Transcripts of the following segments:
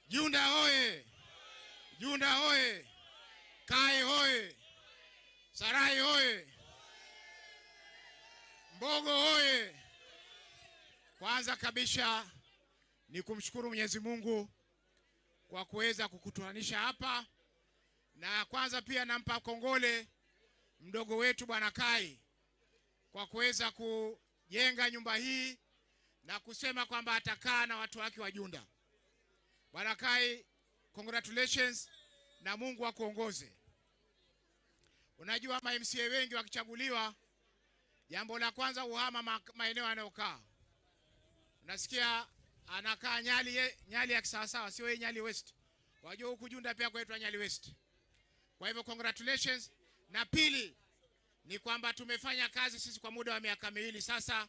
Junda hoye! Junda hoye! Kai hoye! Sarai hoye! Mbogo hoye! Kwanza kabisa ni kumshukuru Mwenyezi Mungu kwa kuweza kukutanisha hapa, na kwanza pia nampa kongole mdogo wetu Bwana Kai kwa kuweza kujenga nyumba hii na kusema kwamba atakaa na watu wake wa Junda. Bwana Kai, congratulations na Mungu akuongoze. Unajua, ma MCA wengi wakichaguliwa, jambo la kwanza uhama maeneo anayokaa. Unasikia anakaa Nyali, Nyali ya kisawasawa, sio hii Nyali West. Wajua huku Junda pia kuitwa Nyali West. Kwa hivyo congratulations. Na pili ni kwamba tumefanya kazi sisi kwa muda wa miaka 2 sasa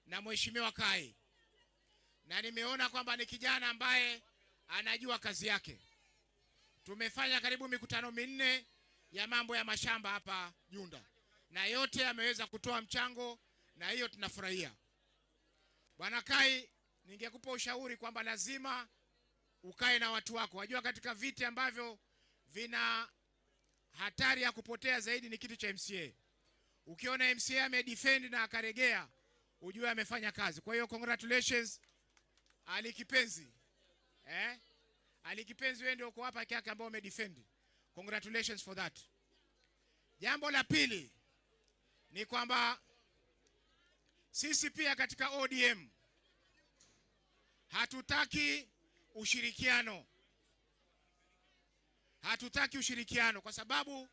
na Mheshimiwa Kai, na nimeona kwamba ni kijana ambaye anajua kazi yake. Tumefanya karibu mikutano 4 ya mambo ya mashamba hapa Junda, na yote ameweza kutoa mchango, na hiyo tunafurahia. Bwana Kai, ningekupa ushauri kwamba lazima ukae na watu wako. Wajua katika viti ambavyo vina hatari ya kupotea zaidi ni kiti cha MCA. Ukiona MCA amedefend na akaregea, ujue amefanya kazi. Kwa hiyo congratulations Ali Kipenzi. Eh? Ali Kipenzi, wewe ndio uko hapa peke yake ambao umedefend. Congratulations for that. Jambo la pili ni kwamba sisi pia katika ODM hatutaki ushirikiano. Hatutaki ushirikiano kwa sababu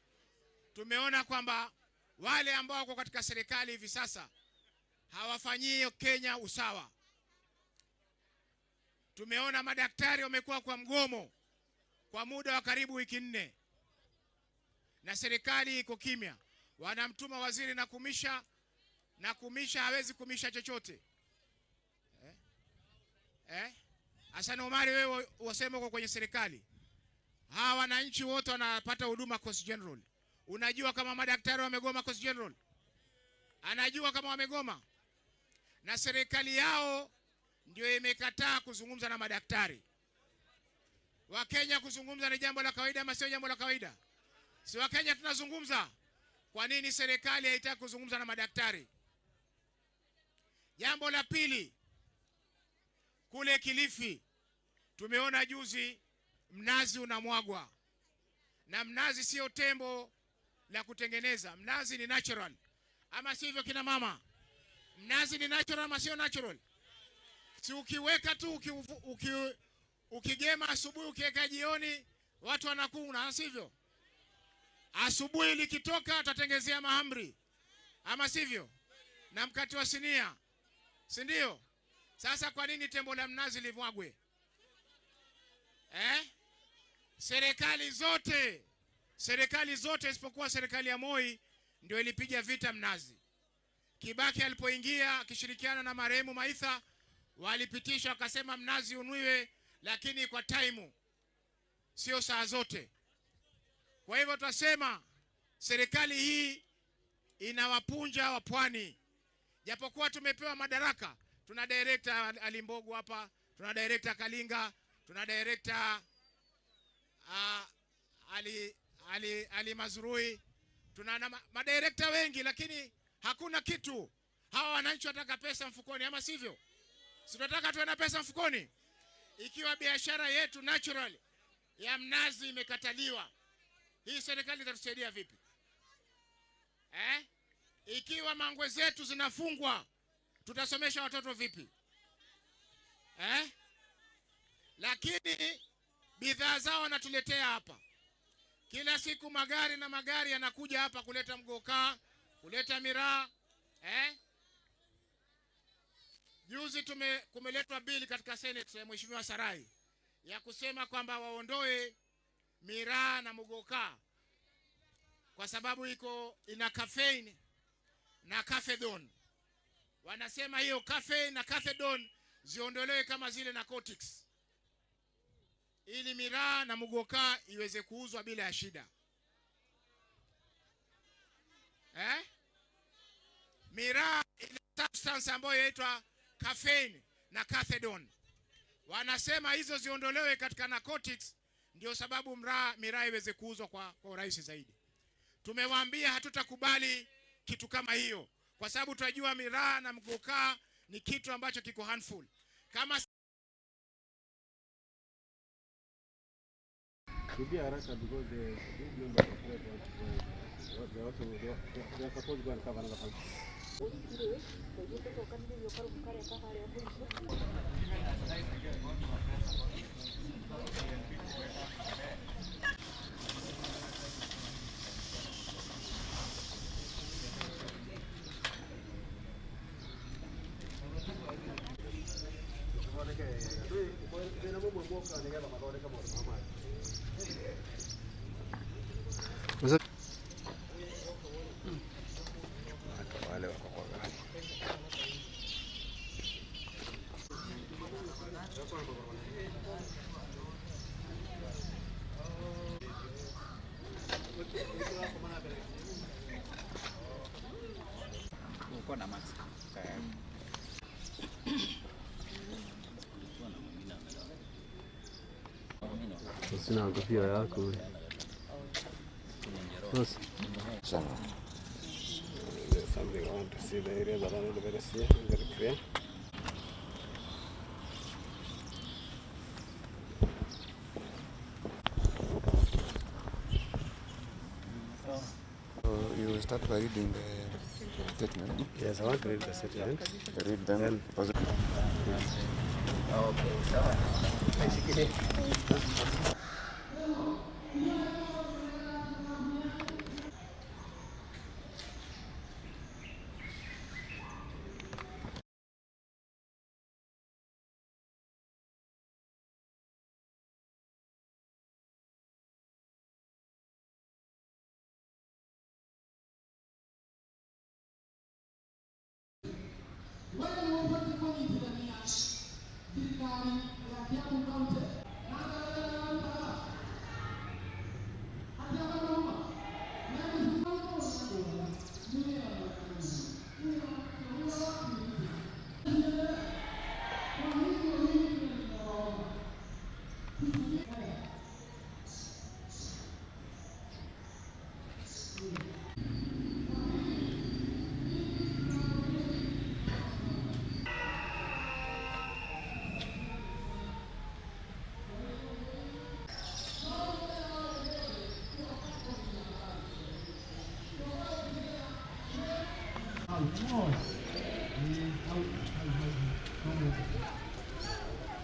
tumeona kwamba wale ambao wako katika serikali hivi sasa hawafanyii Kenya usawa. Tumeona madaktari wamekuwa kwa mgomo kwa muda wa karibu wiki 4 na serikali iko kimya. Wanamtuma waziri na kumisha, na kumisha hawezi kumisha chochote. Eh? Eh? Hassan Omari, wewe wasema uko kwenye serikali. Hawa wananchi wote wanapata huduma Coast General. Unajua kama madaktari wamegoma Coast General? Anajua kama wamegoma? Na serikali yao ndio imekataa kuzungumza na madaktari. Wakenya kuzungumza ni jambo la kawaida ama sio jambo la kawaida? Si Wakenya tunazungumza? Kwa nini serikali haitaki kuzungumza na madaktari? Jambo la pili, kule Kilifi tumeona juzi mnazi unamwagwa. Na mnazi sio tembo la kutengeneza, mnazi ni natural. Ama sivyo kina mama? Mnazi ni natural ama sio natural? Si ukiweka tu ukigema asubuhi ukiweka jioni watu wanakuna, sivyo? Asubuhi likitoka tutatengezea mahamri, ama sivyo? Na mkate wa sinia, si ndio? Sasa kwa nini tembo la mnazi limwagwe? Serikali zote isipokuwa serikali ya Moi ndio ilipiga vita mnazi. Kibaki alipoingia akishirikiana na marehemu Maitha walipitisha wakasema mnazi unwiwe, lakini kwa time, sio saa zote. Kwa hivyo tunasema serikali hii inawapunja wa pwani. Japokuwa tumepewa madaraka, tuna director Ali Mbogo hapa, tuna director Kalinga, tuna director Ali Mazrui, tuna madirector wengi, lakini hakuna kitu. Hawa wananchi wanataka pesa mfukoni, ama sivyo? Si tunataka tuwe na pesa mfukoni? Ikiwa biashara yetu natural ya mnazi imekataliwa, hii serikali itatusaidia vipi? Ikiwa mangwe zetu zinafungwa, tutasomesha watoto vipi? Lakini bidhaa zao wanatuletea hapa. Kila siku magari na magari yanakuja hapa kuleta mgoka, kuleta miraa. Juzi kumeletwa bili katika Senate ya Mheshimiwa Sarai ya kusema kwamba waondoe miraa na mugoka kwa sababu ina caffeine na cafedone. Wanasema hiyo caffeine na cafedone ziondolewe kama zile narcotics ili miraa na mugoka iweze kuuzwa bila ya shida. Miraa ina substance ambayo inaitwa caffeine na cafedone. Wanasema hizo ziondolewe katika narcotics, ndio sababu miraa iweze kuuzwa kwa urahisi zaidi. Tumewaambia hatutakubali kitu kama hiyo, kwa sababu tunajua miraa na mgokaa ni kitu ambacho kiko harmful. Kama Rudia haraka because the big members of Red want to go. They also they are supposed to go and cover another function. Wale wako kwa gari. Uko na mask. Kulikuwa na mwingine amelala. Sina kofia yako. Sasa Sawa. there's something I want to see the areas that are not very clear, very clear. So you will start by reading the statement. Yes, I want to read the statement. Read them. Okay, sawa. Nishikilie.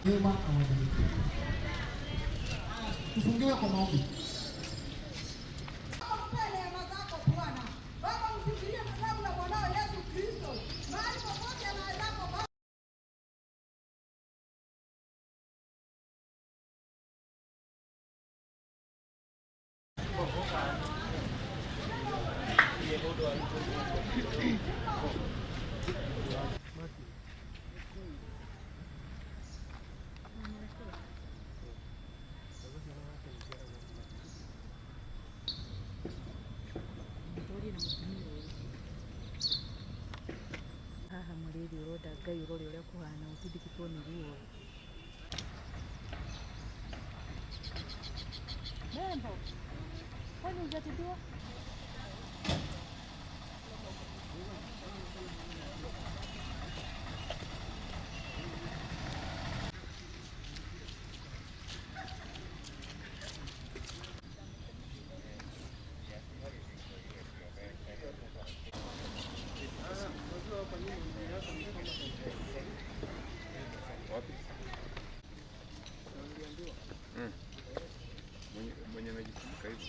Neema awabariki. Tufungiwe kwa maombi. Mpe neema zako Bwana. Baba, mshikilie damu na mwanao Yesu Kristo. Mahali popote anaendapo Baba. Haha mũrĩithi ũronda Ngai ũrore ũrĩa kũhana ũtindĩkĩtwo nĩ ruo. Membo, kwani hujatibiwa? Mwenye amejifunika hivi.